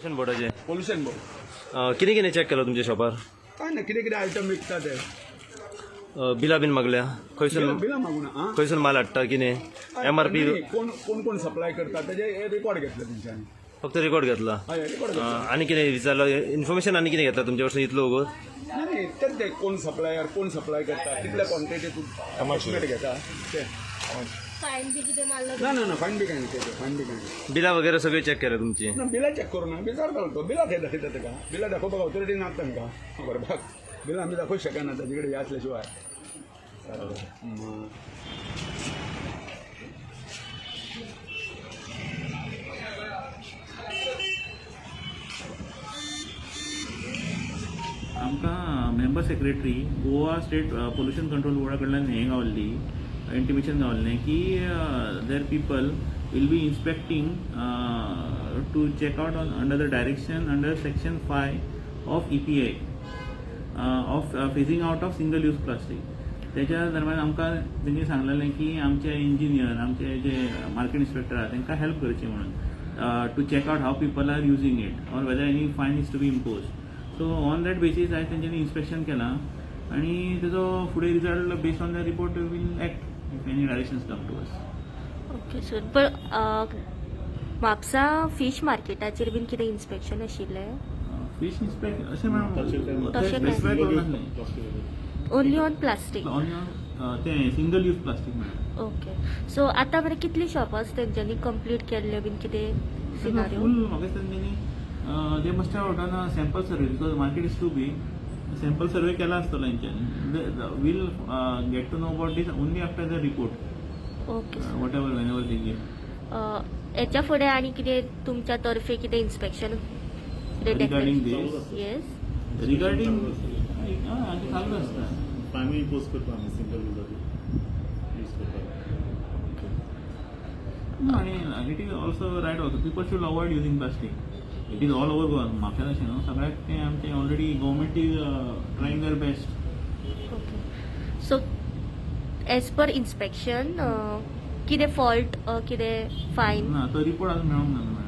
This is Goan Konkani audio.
पोल्युशन बोर्डाचे पोल्युशन बोर्ड. कितें कितें चॅक केलो तुमच्या शॉपार? काय ना, कितें कितें आयटम विकता ते. बिलां बीन मागल्या खंयसून? बिलां मागूना आं. खंयसून माल हाडटा, कितें एमआरपी? नाही, कोण कोण कोण सप्लाय करता तेजे रेकॉर्ड घेतले तुमच्यानी. फक्त रेकॉर्ड घेतला? हय, रेकॉर्ड घेतला. आनी कितें विचारलं, इन्फॉर्मेशन आनी कितें घेतला तुमच्या कडसून इतलो वगत? नाही नाही, तेच ते कोण सप्लायर, कोण सप्लाय करता, कितले क्वॉन्टिटी तूं एस्टिमेट घेता ते. फायन बी कितें मारलो? ना ना ना, फायन बी काय नाही ते, फायन बी काय नाही. बिलां वगैरे सगळी चॅक केल्या तुमची? ना, बिलां चॅक करू ना, विचारतालो तो बिलां खंय दाखयता तेका. बिलां दाखोवपाक ऑथॉरिटी ना तांकां करपाक. बिलां आमी दाखोवंक शकना ताजे कडेन हे आसल्या शिवाय. आमकां member secretary Goa State Pollution Control बोर्डा कडल्यान हें गावल्ली, इंटिमेशन गावल्लें की their people will be inspecting to check out on under the direction under section 5 of EPA of phasing out of single use plastic. तेच्या दरम्यान आमकां तेंणी सांगलेलें की आमचे इंजिनियर, आमचे जे मार्केट इन्स्पेक्टर आहा, तांकां हेल्प करची म्हणून to check out how people are using it or whether any fine is to be impose. So on that basis आयज तेंच्यांनी इन्स्पेक्शन केलां आनी तेजो फुडें result, based on the report, we'll act if any directions come to us. Okay sir, पण म्हापसा फिश मार्केटाचेर बीन कितें इन्स्पेक्शन आशिल्लें? फिश इन्स्पेक्ट अशें मॅडम तशें काय? स्पेसिफाय करूं नासलें. Only on plastic? Only on तें single use plastic, madam. Okay, so आतां मेरेन कितली शॉपां तेंच्यांनी कंप्लीट केल्ले बीन कितें सिनारियो? फूल म्हाका दिसता तेंच्यांनी they must have done a sample survey because market is too big. Sample survey केला आसतलो तेंच्यांनी. We'll get to know about this only after the report. Okay sir. Whatever, whenever they give. हेच्या फुडें आनी कितें तुमच्या तर्फे कितें inspection? Regarding this? Yes. Regarding चालू आसता. फायनूय इम्पोज करता आमी सिंगल यूज करपाक. No, आणि it is also right also, people should avoid using plastic. It is all over Goa, म्हापश्यान अशें न्हू, सगळ्याक तें आमचें already government is trying their best. Okay, so as per inspection कितें फॉल्ट, कितें फायन? ना, तो रिपोर्ट अजून मेळोंक ना.